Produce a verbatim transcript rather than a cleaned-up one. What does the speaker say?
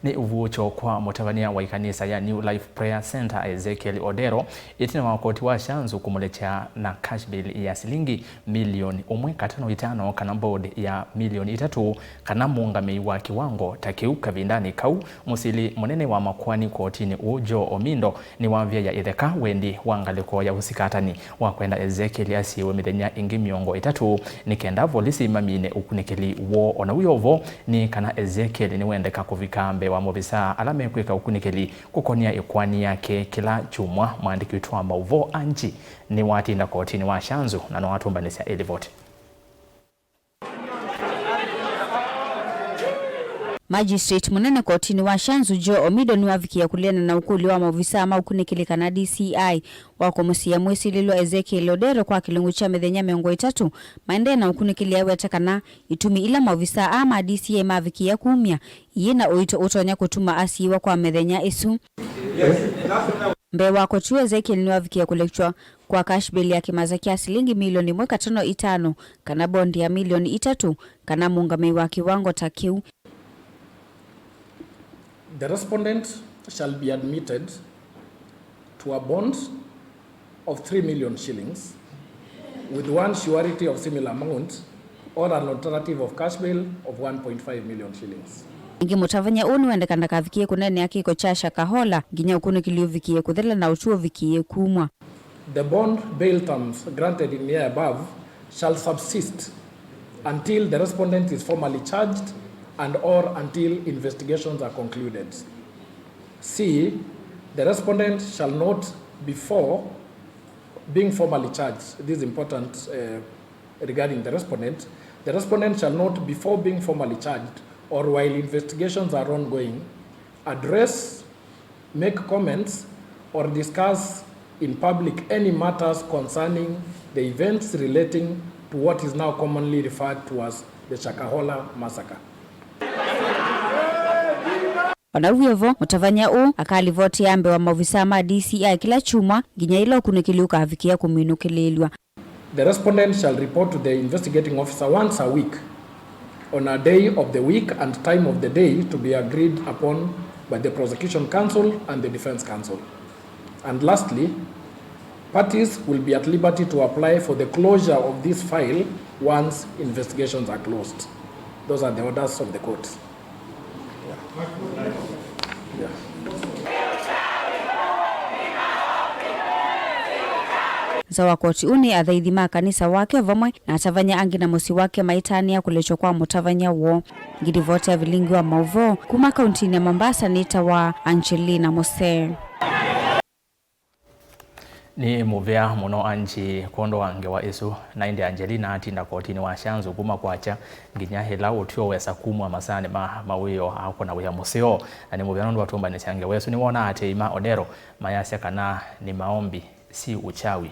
Nĩ ũvuũkyo kwa mũtavany'a wa ĩkanisa ya New Life Prayer Center, Ezekiel Odero, ĩtina wa koti wa Shanzu kũmũlekya na cash bail ya silingi milioni ũmwe katano itano, kana bond ya milioni itatũ, kana mũũngamĩi wa kĩwango ta kĩu. Kavindanĩ kau, mũsili mũnene wa makoani kotinĩ ũũ, Joe Omindo, nĩwavyaĩa ĩtheka wendi wa ngalĩko ya ũsikatani wa kwenda Ezekiel asiĩwe mĩthenya ĩngĩ mĩongo ĩtatũ nĩ kenda volisi mamine ũkunĩkĩli woo. O na wĩ o vo, nĩ kana Ezekiel nĩwendeka kũvika mbee wa maovisaa ala mekwĩka ũkunĩkĩli kũkonia ĩkoani yake kĩla kyumwa. Mũandĩki witũ wa maũvoo Angie nĩwatinda kotinĩ wa Shanzu na nĩwatũmbanĩsya ĩlivoti. Magistrate mũnene kotinĩ wa Shanzu, Joe Omido, nĩwavikĩie kũleana na ũkũlyo wa maovisaa ma ũkunĩkĩli kana D C I wa kũmũsiĩa mwĩsilĩlwa Ezekiel Odero kwa kĩlungu kya mĩthenya mĩongo ĩtatũ maendee na ũkunĩkĩli, aweta kana itumi ila maovisaa aa ma D C I mavikĩie kumya iyĩ na ũito ũtonya kũtuma asiĩwa kwa mĩthenya ĩsu. Mbee wa koti ũũ, Ezekiel nĩwavikĩie kũlekw'a kwa cash bail ya kĩmasa kya silingi milioni ĩmwe katano itano, kana bond ya milioni itatũ, kana mũũngamĩi wa kĩwango ta kĩu. The respondent shall be admitted to a bond of three million shillings with one surety of similar amount or an alternative of cash bail of one point five million shillings. Ĩngĩ, mũtavany'a ũũ nĩwendeka ndakavikĩe kũneenea kĩko kya Shakahola nginya ũkunĩkĩli ũvikĩe kũthela na ũtwi ũvikĩe kumwa. The bond bail terms granted in here above shall subsist until the respondent is formally charged and or until investigations are concluded. C, the respondent shall not, before being formally charged, this is important, uh, regarding the respondent, the respondent shall not, before being formally charged or while investigations are ongoing, address, make comments, or discuss in public any matters concerning the events relating to what is now commonly referred to as the Shakahola massacre. O na wĩ o vo, mũtavany'a ũũ akalivotĩa mbee wa maovisaa ma D C I kĩla kyumwa nginya yĩla ũkunĩkĩli ũkavikĩa kũminũkĩlĩĩlw'a. The respondent shall report to the investigating officer once a week on a day of the week and time of the day to be agreed upon by the prosecution counsel and the defense counsel. And lastly, parties will be at liberty to apply for the closure of this file once investigations are closed. Those are the orders of the court. Nza wa koti ũũ nĩ athaithi ma kanisa wake vamwe na atavany'a angĩ na mũsyĩ wake maitanĩa kũlekywa kwa mũtavany'a woo. Ngilivoti ya vilingi wa maũvoo kuma kauntinĩ ya Mombasa nĩtawa Angelina Musee. Nĩ mũvea mũno Angie kwondũ wa ngewa ĩsu. Na ĩndĩ Angelina atinda kotinĩ wa Shanzu kuma kwakya nginya ĩla ũtw'o wesa kumw'a masaanĩ ma mawĩoo akũna wĩa mũseo. Na nĩ mũvea nũndũ wa tũmbanĩsya ngewa ĩsu. Nĩwonaa ateei ma Odero mayasya kana ni maombi, si uchawi.